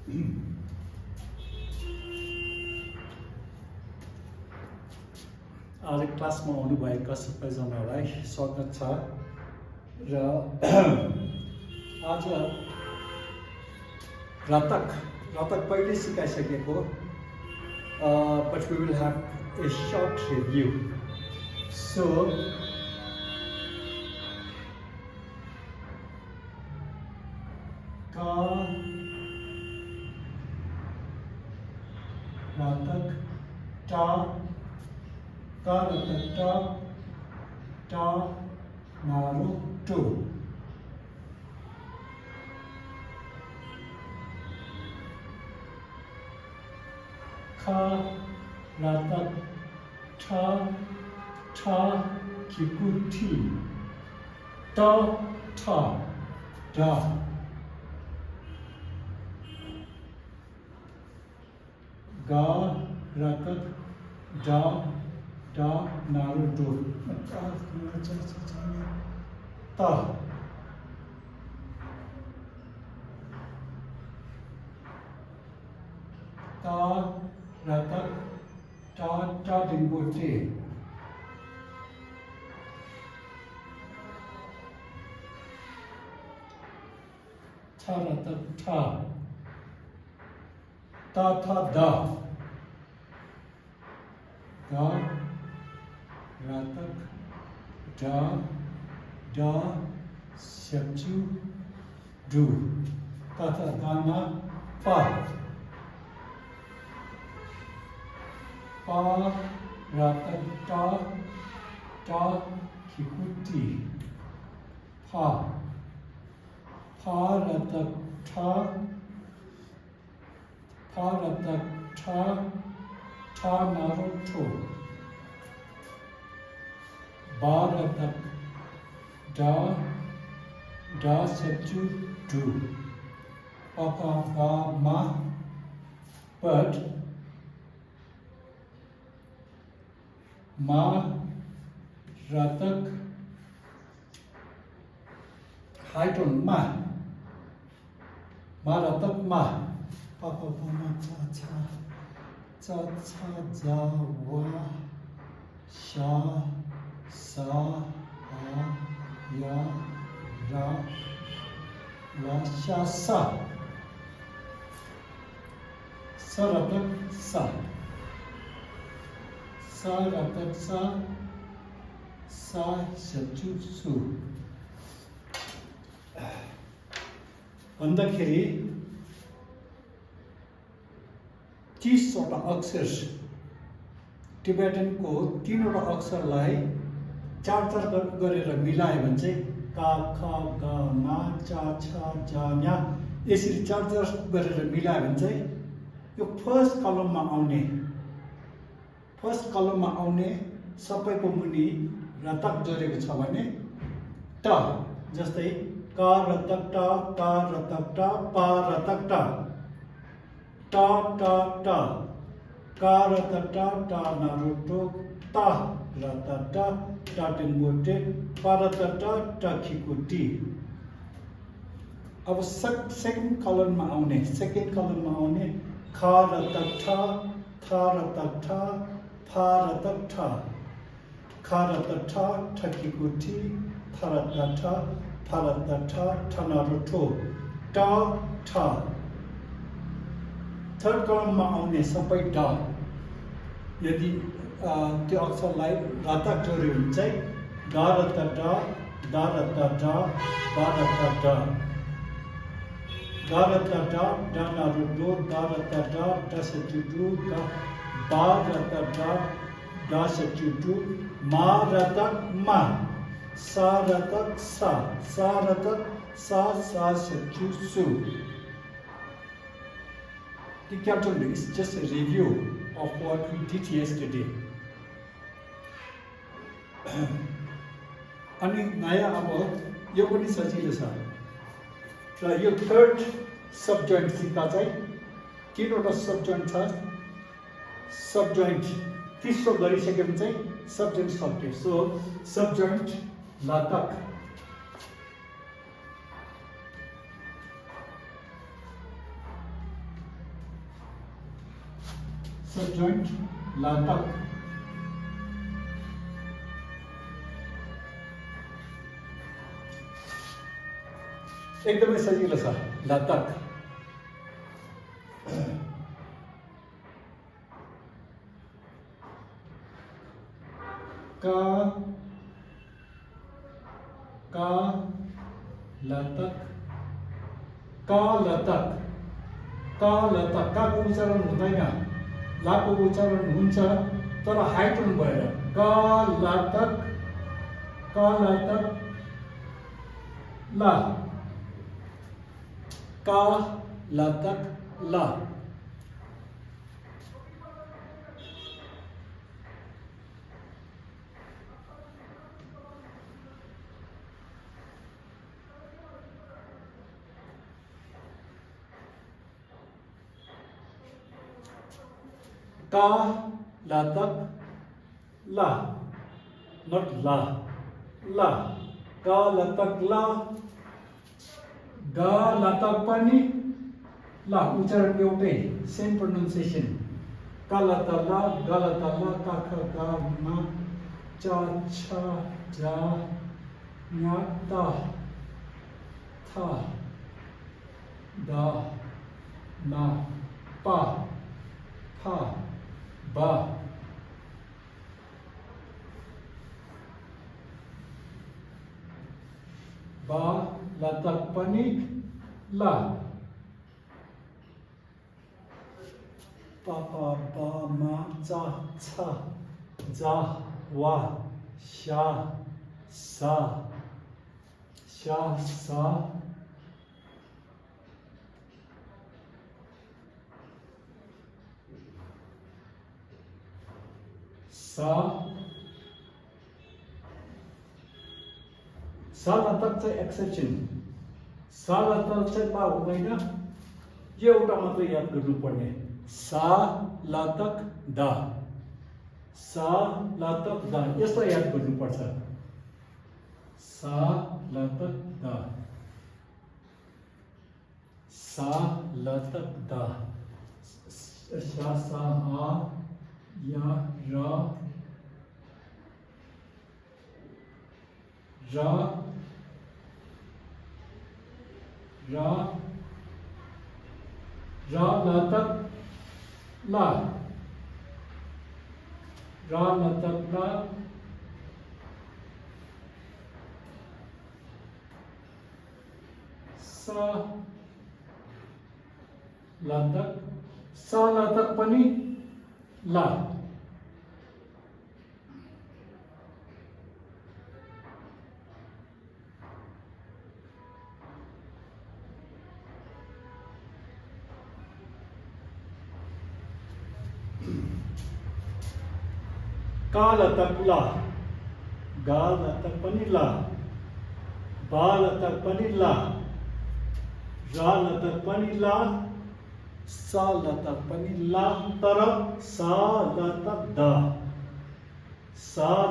आज क्लासमा आउनुभएका सबैजनालाई स्वागत छ र आज रतक पहिले सिकाइसकेको but we will have a short review. So ka ratak ta ka ratak ta naru tu ka ratak ta kikuti ta da ga ratak da naruto ta ratak ta dimbote ta ratak ta da ratak da septu du tata dana pa ratak ta kikuti pa ratak ta naruto ba ratak da septu du papa ba ma but ma ratak high tone ma ratak ma papa ba ma cha za wa sha sa ha ya ra la sha sa ratak sa ratak sa septu su भन्दाखेरि 30 वटा अक्षर टिबेटनको 3 वटा अक्षरलाई 4 गरेर मिलायो भने चाहिँ का ख ग म च छ ज ञ यसरी 4 गरेर मिलायो भने चाहिँ यो फर्स्ट कलममा आउने सबैको मुनि रतक जोडेको छ भने ट जस्तै का रतक ट ता रतक ट पा रतक ट का रतक ट ता नारुतो ता रतक ट ता टिम्बोटे पा रतक ट खिकुटी अब सेकेन्ड कलममा आउने खा रतक ठ था रतक ठ फा रतक ठ खा रतक ठ ठकिकुटी था रतक ठ फा रतक ठ ठनारुतो ट ठ थर्ड कलममा आउने सबै ड यदि त्यो अक्षरलाई रतक जोड्यो भने चाहिँ ग रतक ड द रतक ड ब रतक ड ग रतक ड ड नारुतो द रतक ड ड सेचुटु द ब रतक ड ड सेचुटु मा रतक मा सा रतक सा रतक सा सेचु सु. The captain is just a review of what we did yesterday. अनि नयाँ अब यो पनि सजिलो छ र यो थर्ड सब जोइन्ट सिक्दा चाहिँ 3 वटा सब जोइन्ट छ सब जोइन्ट तेस्रो गरिसकेपछि चाहिँ सब जोइन्ट सक्यो सो सब जोइन्ट लतक सबजोइन्ट लातक एकदमै सजिलो छ लातक का लातक का लातक का लातक का को उच्चारण हुँदैन ला को उच्चारण हुन्छ तर हाइट हुनु भएर का लातक ला का लातक ला का लातक ला not ला ला का लातक ला गा लातक पनि ला उच्चारण एउटै सेम प्रोनाउन्सिएसन का लातक ला गा लातक ला का ख गा मा चा छ जा nya ta था दा ना पा फा बा बा लातक पनि ला पापा बा मा चा छ जा वा शा सा शा सा सा लातक चाहिँ एक्सेप्सन सा लातक चाहिँ ला हुँदैन यो एउटा मात्रै याद गर्नुपर्ने सा लातक दा सा लातक दा यसलाई याद गर्नुपर्छ सा लातक दा सा लातक दा शा सा आ या र लातक ला लातक ला सा लातक पनि ला का लातक ला गा लातक पनि ला बा लातक पनि ला रा लातक पनि ला सा लातक पनि ला तर सा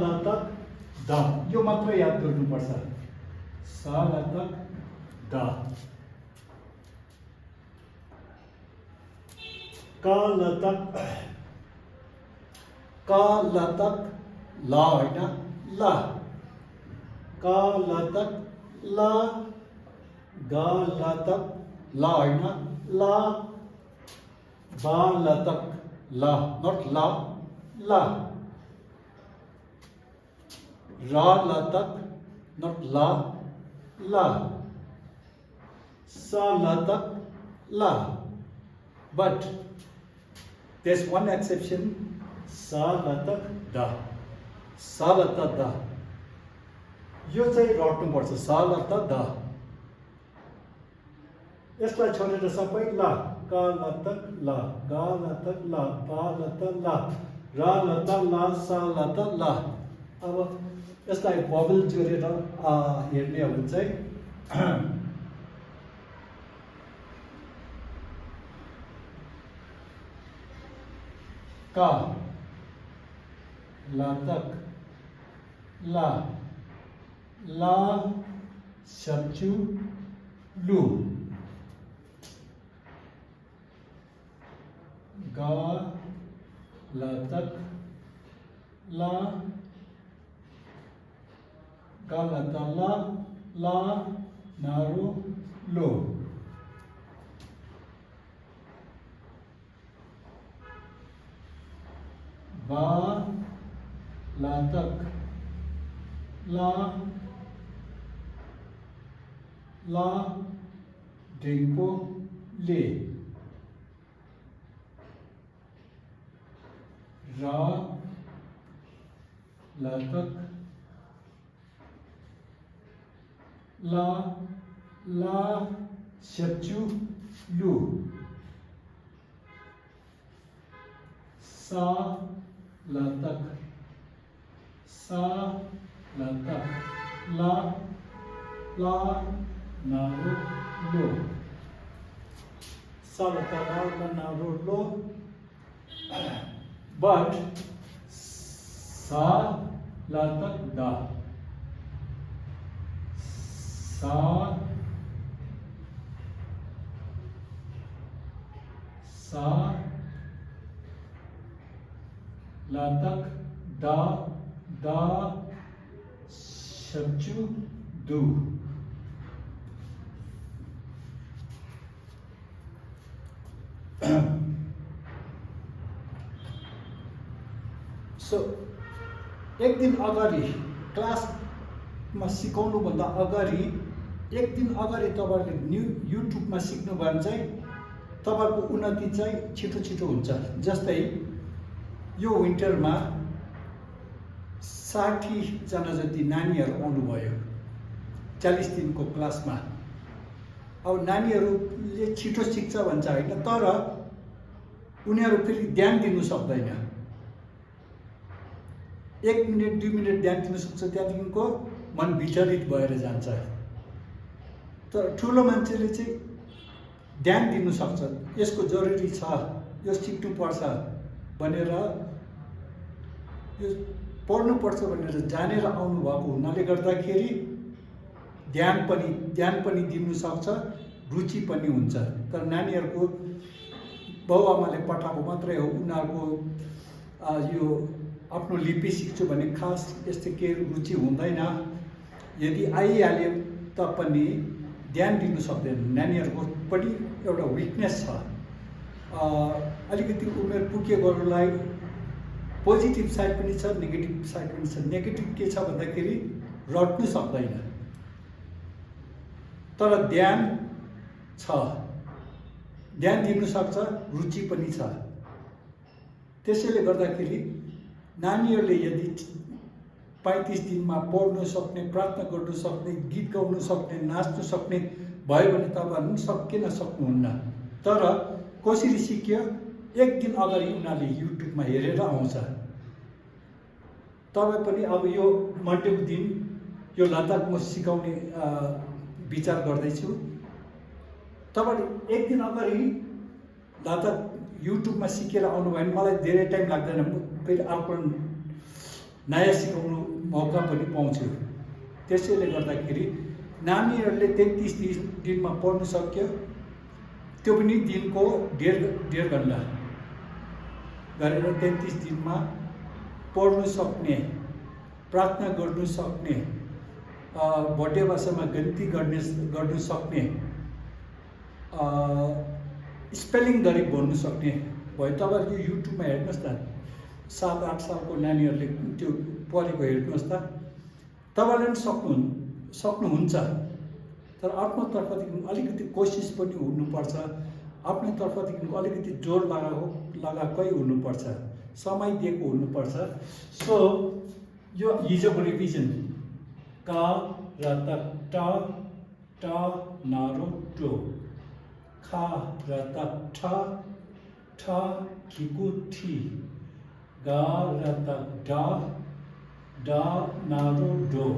लातक दा यो मात्र याद गर्नुपर्छ सा लातक दा का लातक ला होइन ला का लातक ला गा लातक ला होइन ला बा लातक ला not ला ला रा लातक not ला ला सा लातक ला but there's one exception सा लातक दा सा लातक दा यो चाहिँ रट्नुपर्छ सा लातक दा यसलाई छोडेर सबै ला का लातक ला गा लातक ला बा लातक ला रा लातक ला सा लातक ला अब यसलाई बबल जोडेर हेर्ने हो भने चाहिँ का लातक ला ला शब्चु लू गा ला तक ला गा ला ता ला ना रो लो बा ला तक ला ढेंगपो ले रा ला तक ला शचु लू सा ला तक ला ना रो लो सा ला ता ला ना रो लो but सा ला तक दा सा ला तक दा शचु दू सो एक दिन अगाडि क्लासमा सिकाउनुभन्दा अगाडि एक दिन अगाडि तपाईँहरूले युट्युबमा सिक्नु भयो भने चाहिँ तपाईँको उन्नति चाहिँ छिटो छिटो हुन्छ। जस्तै यो विन्टरमा 60 जना जति नानीहरू आउनुभयो 40 दिनको क्लासमा। अब नानीहरूले छिटो सिक्छ भन्छ होइन, तर उनीहरू फेरि ध्यान दिनु सक्दैन। 1 मिनट 2 मिनट ध्यान दिनु सक्छ, त्यहाँदेखिको मन विचलित भएर जान्छ। तर ठुलो मान्छेले चाहिँ ध्यान दिनु सक्छ, यसको जरुरी छ, यो सिक्नुपर्छ भनेर, यो पढ्नुपर्छ भनेर जानेर आउनुभएको हुनाले गर्दाखेरि ध्यान पनि दिनु सक्छ, रुचि पनि हुन्छ। तर नानीहरूको बाउआमाले पठाएको मात्रै हो, उनीहरूको यो आफ्नो लिपि सिक्छु भने खास यस्तो के रुचि हुँदैन। यदि आइहाल्यो पनि ध्यान दिनु सक्दैन। नानीहरूको पनि एउटा विकनेस छ। अलिकति उमेर पुगेकोहरूलाई पोजिटिभ साइड पनि छ, नेगेटिभ साइड पनि छ। नेगेटिभ के छ भन्दाखेरि रट्नु सक्दैन, तर ध्यान छ, ध्यान दिनु सक्छ, रुचि पनि छ। त्यसैले गर्दाखेरि नानीहरूले यदि 35 दिनमा पढ्नु सक्ने, प्रार्थना गर्नु सक्ने, गीत गाउनु सक्ने, नाच्नु सक्ने भयो भने तपाईँहरू सकेन सक्नुहुन्न। तर कसरी सिक्यो? एक दिन अगाडि उनीहरूले युट्युबमा हेरेर आउँछ। तपाईँ पनि अब यो मन्डेको दिन यो लद्दाख म सिकाउने विचार गर्दैछु। तपाईँले एक दिन अगाडि लद्दाख युट्युबमा सिकेर आउनुभयो भने मलाई धेरै टाइम लाग्दैन, फेरि अर्को नयाँ सिकाउनु मौका पनि पाउँछु। त्यसैले गर्दाखेरि नानीहरूले 33 दिनमा पढ्नु सक्यो, त्यो पनि दिनको डेढ घन्टा गरेर 33 दिनमा पढ्नु सक्ने, प्रार्थना गर्नु सक्ने, भोटे भाषामा गन्ती गर्नु सक्ने, स्पेलिङ गरी बोल्नु सक्ने भयो। तपाईँहरू युट्युबमा हेर्नुहोस् न, 7-8 सालको नानीहरूले त्यो पढेको हेर्नुहोस् त, तपाईँहरूले पनि सक्नुहुन्छ। तर आफ्नो तर्फदेखि अलिकति कोसिस पनि हुनुपर्छ, आफ्नो तर्फदेखि अलिकति जोड लगाएकै हुनुपर्छ, समय दिएको हुनुपर्छ। सो यो हिजोको रिभिजन का र त ट ना रो टो, खा र त ठ खिकु ठी, गा र त ड ना रो डो,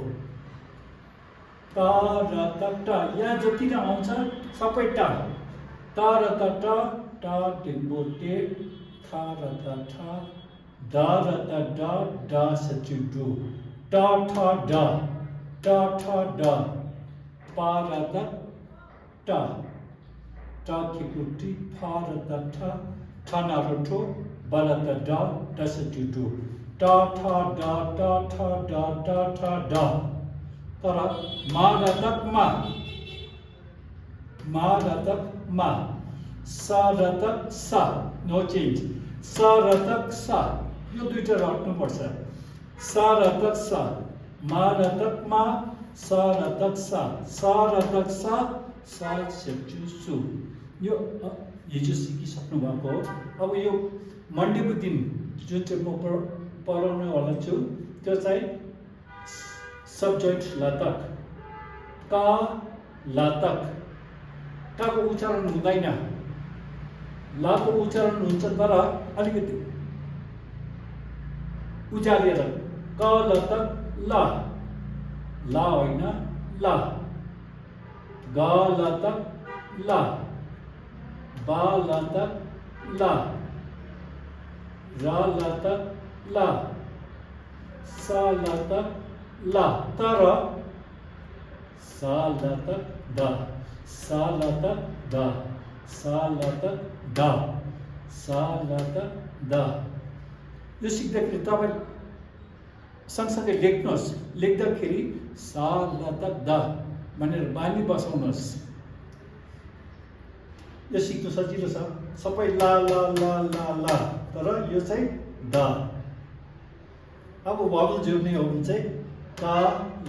ता र त ट। यहाँ जति नै आउँछ सबै ट। ता र त ट टेम्बो टे, था र त ठ, द र त ड सचु डु, ट ठ ड, ट ठ ड, पा र त ट, ट खिकु टी, फा र त ठ, ठ ना रो ठो, balata da dasatu du ta tha da ta tha da ta tha da tara maratak ma saratak sa no change saratak sa यो दुईटा राख्नु पर्छ saratak sa maratak ma saratak sa septu su यो हिजो सिकिसक्नु भएको हो अब यो मन्डेको दिन जुन चाहिँ म पढाउने वाला छु त्यो चाहिँ सब्जेक्ट लातक का लातक काको उच्चारण हुँदैन लाको उच्चारण हुन्छ तर अलिकति उचालेर क लातक ला होइन ला ग लातक ला बा लातक ला रा लातक ला सा लातक ला तर सा लातक दा सा लातक दा सा लातक दा सा लातक दा यो सिक्दाखेरि तपाईँ सँगसँगै लेख्नुहोस् लेख्दाखेरि सा लातक दा भनेर बानी बसाउनुहोस् यो सिक्नु सजिलो छ सबै ला ला ला ला ला तर यो चाहिँ दा अब भवल जोड्ने हो भने चाहिँ का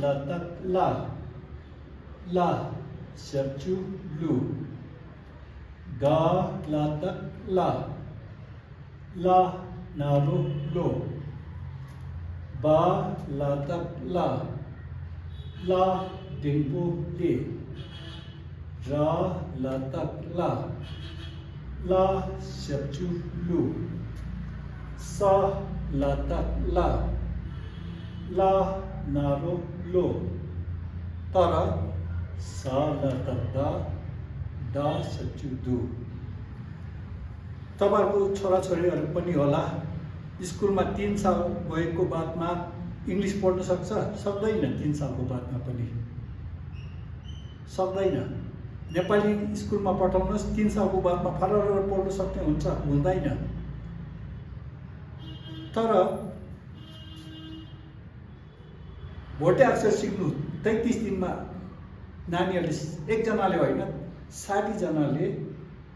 लातक ला सर्चु लु गा लातक ला नारो लो बा लातक ला डिंबो ले रा लातक ला सर्चु लु सा लातक ला नारो लो तर सा लातक दा सच्चु दु तपाईहरुको छोराछोरीहरु पनि होला स्कुलमा 3 साल गएको बादमा इंग्लिश पढ्न सक्दैन 3 सालको बादमा पनि सक्दैन नेपाली स्कुलमा पठाउनुस् 3 सालको बादमा फरर पढ्न सक्ने हुन्छ हुँदैन तर भोटे अक्षर सिक्नु 33 दिनमा नानीहरुले एकजनाले होइन 60 जनाले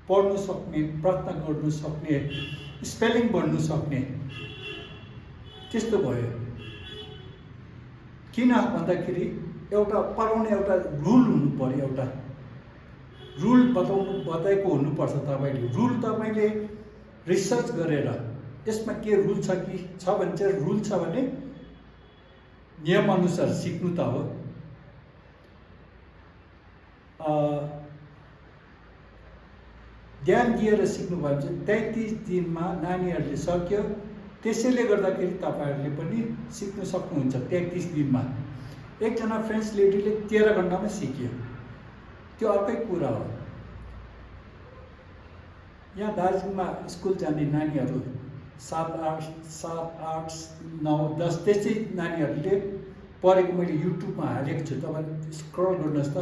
पढ्न सक्ने प्रार्थना गर्न सक्ने स्पेलिङ भन्नु सक्ने त्यस्तो भयो किन भन्दाखेरि एउटा पढाउने एउटा रुल हुनु पर्यो एउटा रुल बताएको हुनुपर्छ तपाईले रुल तपाईले रिसर्च गरेर यसमा के रुल छ कि छ भने चाहिँ रुल छ भने नियम अनुसार सिक्नु त हो ध्यान दिएर सिक्नु भयो भने 33 दिनमा नानीहरुले सक्यो त्यसैले गर्दाखेरि तपाईहरुले पनि सिक्न सक्नुहुन्छ 33 दिनमा एकजना फ्रेन्च लेडीले 13 घण्टामा सिक्यो त्यो अर्कै कुरा हो यहाँ दार्जिलिङमा स्कुल जाने नानीहरु 7, 8, 9, 10 त्यसै नानीहरुले पढेको मैले युट्युबमा हालेको छु तपाईले स्क्रल गर्नुहोस् त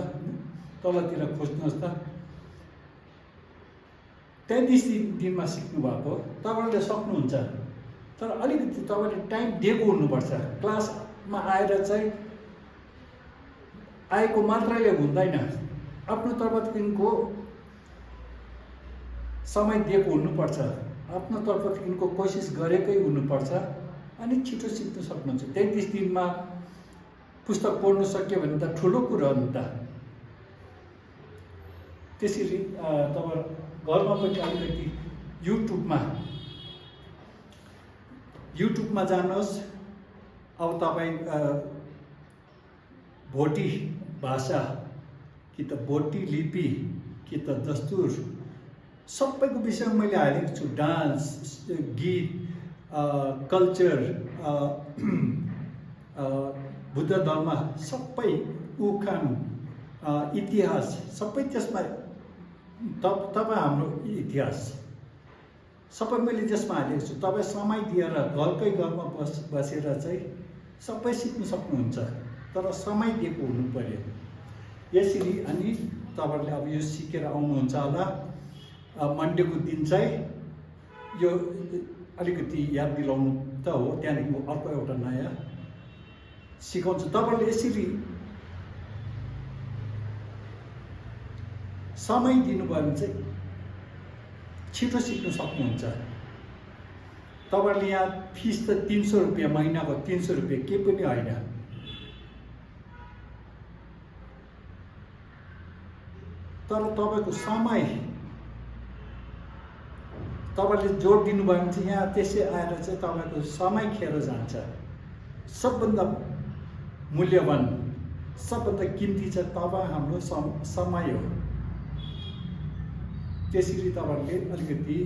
तलतिर खोज्नुहोस् त 33 दिनमा सिक्नु भएको तपाईले सक्नुहुन्छ तर अलिकति तपाईले टाइम दिएको हुनुपर्छ क्लासमा आएर चाहिँ आएको मात्रैले हुँदैन आफ्नो तर्फदेखिको समय दिएको हुनुपर्छ आफ्नो तर्फदेखिको कोसिस गरेकै हुनुपर्छ अनि छिटो सिक्न सक्नुहुन्छ 33 दिनमा पुस्तक पढ्न सक्यो भने त ठुलो कुरा हो नि त त्यसरी तपाईं घरमा पनि अलिकति युट्युबमा जानुहोस् अब तपाईं भोटी भाषा कि त भोटी लिपि कि त दस्तुर सबैको विषयमा मैले हालेको छु डान्स गीत कल्चर बुद्ध धर्म सबै उखान इतिहास सबै त्यसमा तपाईं हाम्रो इतिहास सबै मैले त्यसमा हालेको छु तपाईं समय दिएर घरकै घरमा बसेर चाहिँ सबै सिक्न सक्नुहुन्छ तर समय दिएको हुनु पर्यो यसरी अनि तपाईहरुले अब यो सिकेर आउनुहुन्छ होला मन्डेको दिन चाहिँ यो अलिकति याद दिलाउनु त हो। त्यहाँदेखि म अर्को एउटा नयाँ सिकाउँछु। तपाईँले यसरी समय दिनुभयो भने चाहिँ छिटो सिक्न सक्नुहुन्छ। तपाईँले यहाँ फिस त 300 रुपियाँ, महिनाको 300 रुपियाँ के पनि होइन। तर तपाईँको समय तपाईँले जोड दिनुभयो भने चाहिँ यहाँ त्यसै आएर चाहिँ तपाईँको समय खेर जान्छ। सबभन्दा मूल्यवान, सबभन्दा किम्ती चाहिँ तपाईँ हाम्रो समय हो। त्यसरी तपाईँहरूले अलिकति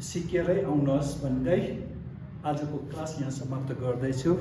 सिकेरै आउनुहोस् भन्दै आजको क्लास यहाँ समाप्त गर्दैछु।